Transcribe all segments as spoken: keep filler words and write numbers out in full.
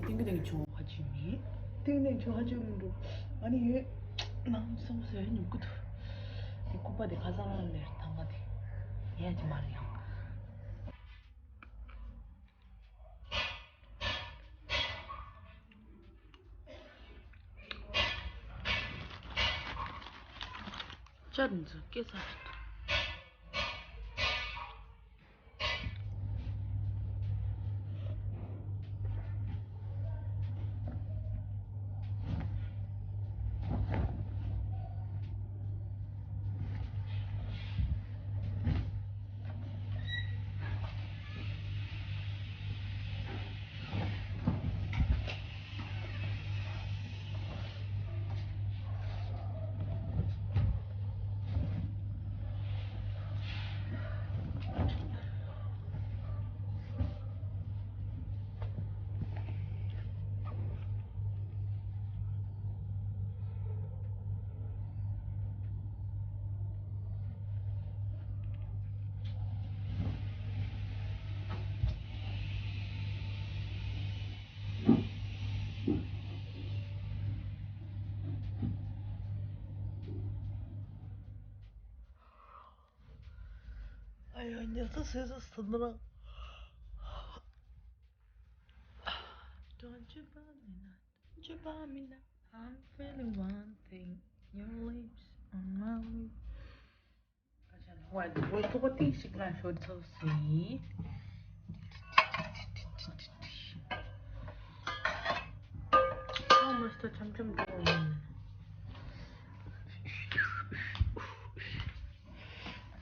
ཏིང་ཏིང་ཆུང་ཧ་ཅི་མི། ཏིང་ཏིང་ཆུང་ཧ་ཅི་མི་འགྲོ། ཨ་ནི་ཡོད། ནང་སོང་ཟེར་ཉུག་གི་འདུག་དེ་སྐུད་པ་དེ་ཁ་སང་ལ་ལེར་ཐང་ག་དེ། ཡ་ཅི་མ་རེད་ཡང་། ཅར་འཛུགས་སྐད་ས་རེད། ཨ་ཡ། ཉལ་ས་ཟས་ས་ཟ་ན་རང་། Don't you bother me now, don't you bother me now. I'm feeling one thing, your lips on my lips. ཨ་ཅག་ལ་ཝའི་ལུ་ཝའི་ཐུག་པ་ཏིག་ཞིག་ལ་ཤོར་ཚར་སོང་། ཨ་མ་སྟོ་འཆམ་འཆམ་འགྲོ་ཡིན།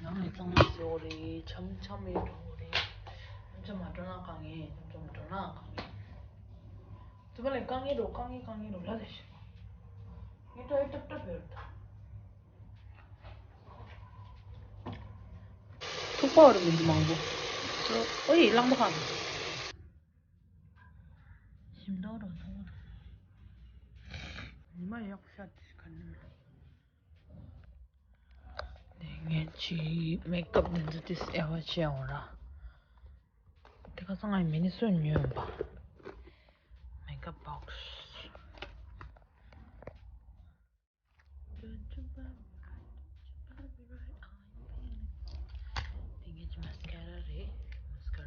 ནང་ནས་གཙང་མ་བཟོ་རེད། འཆམ་འཆམ་ཡོད་འགྲོ་རེད། འཆམ་འཆམ་མ་འགྲོ་ན་དཀའ་ངལ། འཆམ་འཆམ་འགྲོ་ན་དཀའ་ངལ། དུ་མ་ལས་དཀའ་ངལ་འགྲོ་དཀའ་ངལ་དཀའ་ངལ་འགྲོ་ལ་ལས་ཤི། ངས་ཏོ་ཡོད་ཏབ་ཏབ་ཡོད་ད། ཐུག་པ་བར་མི་འདུག་མང་པོ། ཨོ་ཡི་གླང་པོ་ཁ། ཞིམ་མདོག་རོ་ཐུག་པ། ཉི་མ་ཡག་པོ་ཤར་དུས་ག་ནས། དེ་ངས་ཅི་མེག་ཨབ་འདི་ཚོ་ཏིས་ཨེ་བ་ཅི་ཡང་ར། དེ་ཁ་སང་ངས་མི་ནི་སོན་ཉོས་པ། མེག་ཨབ་བོག་སི། དེ་ངས་ཀྱི་མ་སི་ཀ་ར་རེད། མ་སི་ཀ་ར།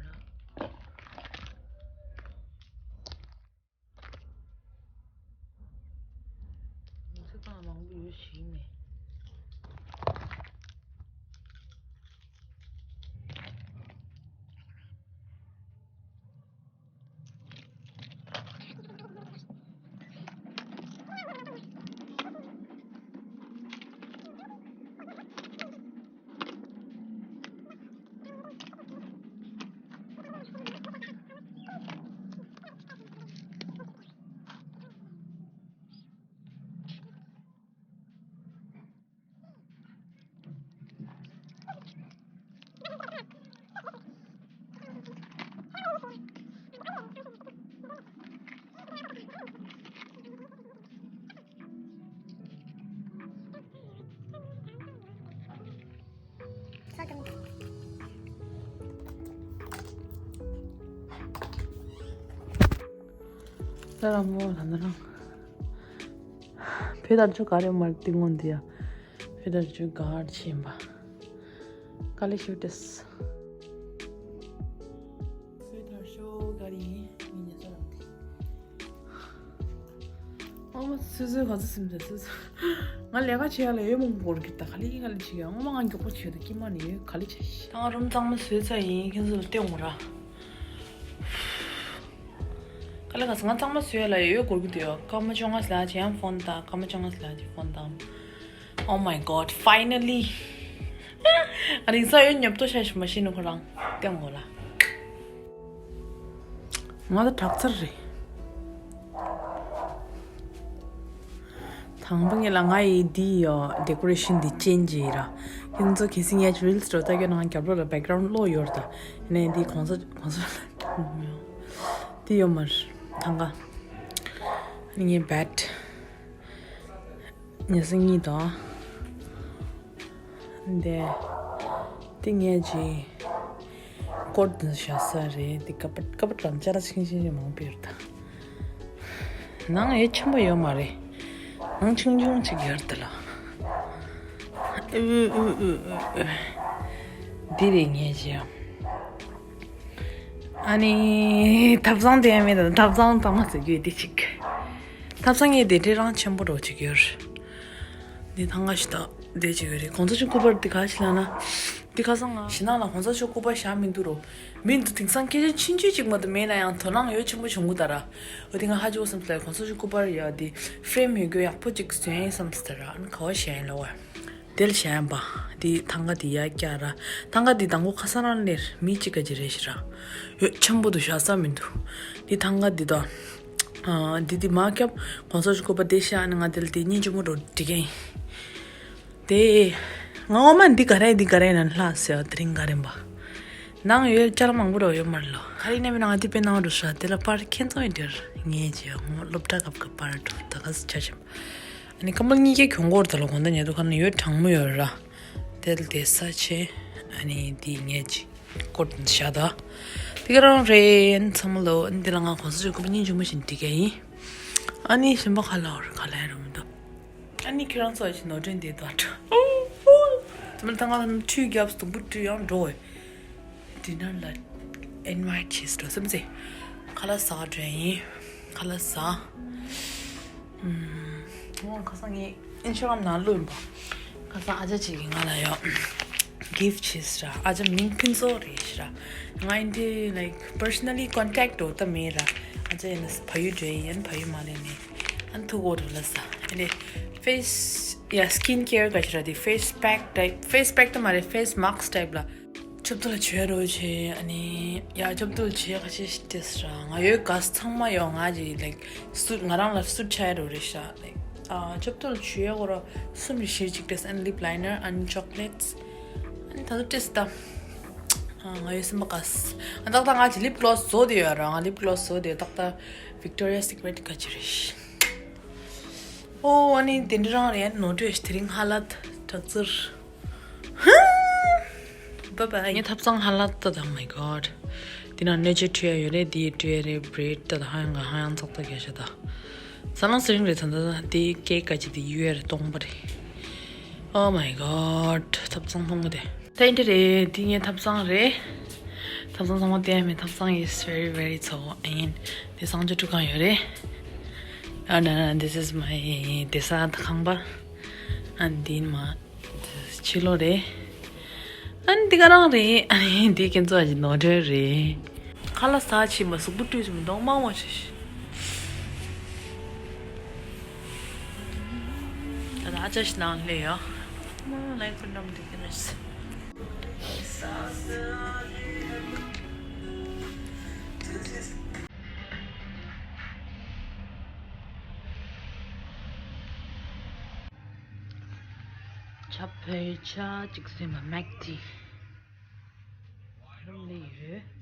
མ་སི་ཀ་ར་མང་པོ་ཡོད་ཞིག་མེད། ས་ར་མོ་ད་ནི་རང་། བོད་དར་ཆོ་ག་རེ་མར་ཏི་ངོ་འདི་ཡ། བོད་དར་ཆོ་ག་རེ་ཆེན་པ། དཀའ་ལས་ཤུ་ཏེས། བོད་དར་ཆོ་ག་རེ་ཡིན་ཡིན་ནས་ས་ར་མོ། ཨ་མ་སོ་སོའི་ག་ཚོད་སེམས་ཚ་སོ་སོ། ང་ལས་ཀ་བྱེད་ཡ་ལ་ཡོད་མང་པོ་འགོར་གི་ད་ག་ལེ་ག་ལེ་བྱེད་ཡ་ངོ་མ་ང་མགྱོགས་པོ་བྱེད་ད་ཀྱི་མ་ནི་ཡོད་ག་ལེ་བྱེད་ཤི། ད་ང་རུམ་གཙང་མ་བཟོས་ཚར་ཡིན་ཁྱེད་ཚོ་ལ་སྟོན་འོང་ར། ག་ལེ་ག་ས་ང་གཙང་མ་བཟོས་ཡ་ལ་ཡོད་འགོར་གི་འདུག་ཡོད་སྐར་མ་བཅོ་ལྔ་ལ་ཅི་ཡང་ཕོན་བཏང་སྐར་མ་བཅོ་ལྔ་ལ་ཅི་ཕོན་བཏང་། Oh my god, finally. ཨ་རིང་ས་ཡོད་ཉོབ་ཏོ་ཤ་ཞུ་མ་ཤི་ནུ་ཁོ་རང་སྟོན་འོང་ལ། ང་ད་དྲག་ཚར་རེད། དང་པོ་ངེད་ལ་ང་ཡི་འདི་ཡོ་ཌེ་ཀོ་རེ་ཤན་འདི་ཅན་ཇི་ར། ཁྱེད་ཚོ་གལ་སྲིད་ངའི་རིལ་སི་འགྲོ་ལྟ་གྱོད་ནང་རྒྱབ་ལོགས་ལ་བེག་གྷ་རའུན་ཌི་གློག་ཡོད་ར་ད། ཡིན་ནའི་འདི་གོང་ས་གོང་ས་འདི་ཡོད་མ་རེད་ཐང་ག་ངའི་བེད། ཉལ་ས་གཉིས་དང་། འདི། འདི་ངས་ཅི། ཀོད་འདི་བཞག་ས་རེད་འདི་ཀ་པ་ཀ་པ་ཀྲམ་ཅ་ར་ཆིང་ཆིང་ཆིང་མང་པོ་ཡོད་ད། ནང་ཡོད་ཆེན་པོ་ཡོད་མ་རེད། ནང་ཆུང་ཆུང་ཅིག་ཡོད་དེ་ལ། འདི་རེད་ངས་བྱས། ཨ་ནི་ཐབ་ཚང་དེ་ཡང་མེད་དང་ཐབ་ཚང་དང་མ་ཟེར་རྒྱུ་དེ་ཅིག་ཐབ་ཚང་ངས་དེ་འདྲའི་རང་ཆེན་པོ་རོ་ཅིག་ཡོད། འདི་ཐང་ག་ཞིག་དང་དེ་ཅིག་ཡོད་རེད། གོང་ས་མཆོག་སྐུ་པར་འདི་ག་ཞིག་ལ་ན། འདི་ཁ་སང་ང་ཞི་ནང་ལ་གོང་ས་མཆོག་སྐུ་པར་བཞག་མི་འདུག་རོ། མི་འདུག་དེང་སང་སྐད་ཆ་ཆུང་ཆུང་ཅིག་མ་གཏོགས་མེད་ན་ཡང་དོ་སྣང་ཡོད་ཆེན་པོ་བྱུང་གི་ད་ར། འོ་དེ་ང་ཧ་ཅོ་བསམ་སྟེ་གོང་ས་མཆོག་སྐུ་པར་ཡ་དེ་ཧྥི་རེམ་ཡོད་རྒྱུ་ཡག་པོ་ཅིག་བཟོས་ཡིན་བསམ་སྟེ་ར། ཨ་ནི་ག་བ་བཞག་ཡིན་ལ་བ། དེ་ལ་བཞག་ཡིན་པ། དེ་ཐང་ག་དེ་ཡ་བཀྱག་ར། ཐང་ག་དེ་དང་པོ་ཁ་སང་རང་ལེར་མི་གཅིག་ག་ཅིག་རེད་ཤི་ར། ཡོད་ཆེན་པོ་འདུག་བཞག་ས་མི་འདུག་དེ་ཐང་ག་དེ་དང་། ཨ་དེ་དེ་མ་སྐྱབས་གོང་ས་མཆོག་སྐུ་པར་དེ་བཞག་ནས་ང་དེ་ལ་དེ་སྙིང་རྗེ་མོ་འགྲོ་འགྲིག་གི་ཡིན། དེ། ང་ངོ་མ་འདི་ག་རེ་འདི་ག་རེ་ན་ལྷ་ཟེར་བ་དེ་རིང་ག་རེ་འབའ། ནང་ཡོད་ཅར་མང་པོ་རོ་ཡོད་མར་ལོ། ག་རེ་ནས་མི་ནང་དེ་པེ་ནང་རུ་ཤ་དེ་ལ་པར་ཁྱེད་ཚོ་ཡིན་དེར་ངས་ཇི་ཡང་ངོ་སློབ་གྲྭ་སྐབས་ཀྱི་པར་འགྲོ་ད་ག་ས་ཆ་ཆེམ། ཨ་ནི་ཀམ་པལ་གཉིས་ཀའི་གྱོང་གོར་དེ་ལ་གོང་ད་ཉེ་དུ་ཁ་ན་ཡོད་གྲང་མོ་ཡོད་ར། དེ་ལ་དེ་ས་ཆེ། ཨ་ནི་དེ་ངས་ཇི་ཀོར་དེ་ཤ་ད། དེ་ག་རང་རེད་ཚང་མ་ལོ། ཨ་ནི་དེ་ལ་ང་གོང་ས་ཆོས་སྐུ་པ་སྙིང་རྗེ་མོ་བཞིན་འགྲིག་ག་ཡིན། ཨ་ནི་གཞན་པ་ག་ལ་བར་ག་ལ་ཡ་རུ་མི་འདུག་ཨ་ནི་ཁྱེད་རང་ཚོ་ཞིག་ནོར་འཁྲུལ་འདི་དག་འགྲོ། དེ་མིན་ཐང་ང་ཁྲུས་རྒྱབ་དུམ་བུ་བཀྲུས་ཡང་འགྲོ་འོས། ཌི་ནར་ལ་ཨིན་ཝའིཊ་བྱེད་འགྲོ་སེམས་ཚེ། ཁ་ལག་ཟ་འགྲོ་ཡིན། ཁ་ལག་ཟ། ཨུམ། ཁ་སང་ངས་ཨིན་སི་ཊ་གྷ་རམ་ནང་བླུགས་ཡིན་པ། ཁ་སང་ཨ་ཅག་ཅིག་གིས་ང་ལ་ཡོད། གིཕ་ཊི་བྱས་ར། ཨ་ཅག་མིང་ཕུན་ཚོགས་རེད་ཤི་ར། ང་ཨིན་དེ་like personally contact འགྲོ་ད་མེད་ར། ཨ་ཅག་ཡིན་ན་ཕ་ཡུལ་འགྲོ་ཡིན། ཕ་ཡུལ་མ་ལེན་ནས། ཨན་ཐུག་གོ་རུ་ལ་ས། ཨ་ནི་ཕེ་སི་ཡ་སི་ཀིན་ཀེར་ག་ཅི་ར་དེ་ཕེ་སི་པེག་ཊའིབ། ཕེ་སི་པེག་ཊ་མ་རེད། ཕེ་སི་མཱ་སི་ཊའིབ་ལ། ཆབ་ཏུ་ལ་བྱོས་རོགས་བྱེད། ཨ་ནི་ཡ་ཆབ་ཏུ་ལ་བྱོས་ཁ་ཤས་ཤིག་ཏེས་ར། ང་ཡོད་ག་ཚང་མ་ཡོད་ང་ཅི་ལའིག་སུཊ་ང་རང་ལ་སུཊ་ཆ་ཡ་རོ་རེད་ཤ་ལའིག་ཨ་ཆབ་ཏུ་ལ་བྱོས་ཡ་གོ་ར་གསུམ་རེ་བཞི་ཅིག་ཏེས། ཨན་ལིབ་ལའི་ནར་ཨན་ཅོག་ལེཊ་ཨན་ད་དུ་ཏེས་ད། ང་ཡོད་སེམས་པ་ག་ས། ཨ་ཏག་ཏག་ང་ཅི་ལིབ་གློ་སི་བཟོ་དེ་ཡོད་ར། ང་ལིབ་གློ་སི་བཟོ་དེ་ཏག་ཏག་ཝིག་ཊོ་རི་ཡ་སི་ཀི་རེཊ་ག་ཅི་རེད་ཤ། ཨོ་ཨ་ནི་དེ་འདྲ་རང་རེད། ནོར་འཁྲུལ་དེ་རིང་ཧ་ལ་དྲག་ཚུར། Bye bye. ངའི་ཐབ་ཚང་ཧ་ལ་ད་ད། Oh my god. འདི་ན་སྣོད་ཆས་འཁྲུ་ཡ་ཡོད་རེད། འདི་འཁྲུ་ཡ་རེད། བྷི་རེཌ་ད་ད་ཧ་ཡང་ག་ཧ་ཡང་ཙག་ཙག་རྒྱག་ཤ་ད། ཟ་ནང་སི་རིང་རེད་ད་ད། འདི་ཀེག་ག་ཅི་འདི་ཡུ་ཨེ་རེད་སྟོང་པ་རེད། Oh my god. ཐབ་ཚང་ཕུང་པོ་དེ། ད་འདི་རེད། འདི་ངའི་ཐབ་ཚང་རེད། ཐབ་ཚང་ཚང་མ་བལྟས་མེད། ཐབ་ཚང་is very very ཚ་བོ་ཨིན། འདི་གསང་སྤྱོད་ཁང་ཡོད་རེད། ཨ་ན་ན་this is my བསྡད་ས་ཁང་པ། ཨ་འདི་མ། ཕྱི་ལོགས་རེད། ཨ་ནི་འདི་ག་རང་རེད། ཨ་ནི་འདི་ཁྱེད་ཚོ་ཨ་ཅི་ནོར་འཁྲུལ་རེད། ཁ་ལག་ཟ་ཕྱིན་པ་གཟུགས་པོ་བཀྲུས་སོང་མི་འདུག་མང་མང་ཞིག་ད་ལྟ་ཨ་ཅག་ཞིག་ནང་སླེབས་ཡོད། ལའི་ཕུ་ནམ་འདི་ག་རེད། ཇ་བོད་ཇ་གཅིག་བཟོས་མ་མེག་ཊི། རུམ་ནས་ཡོད།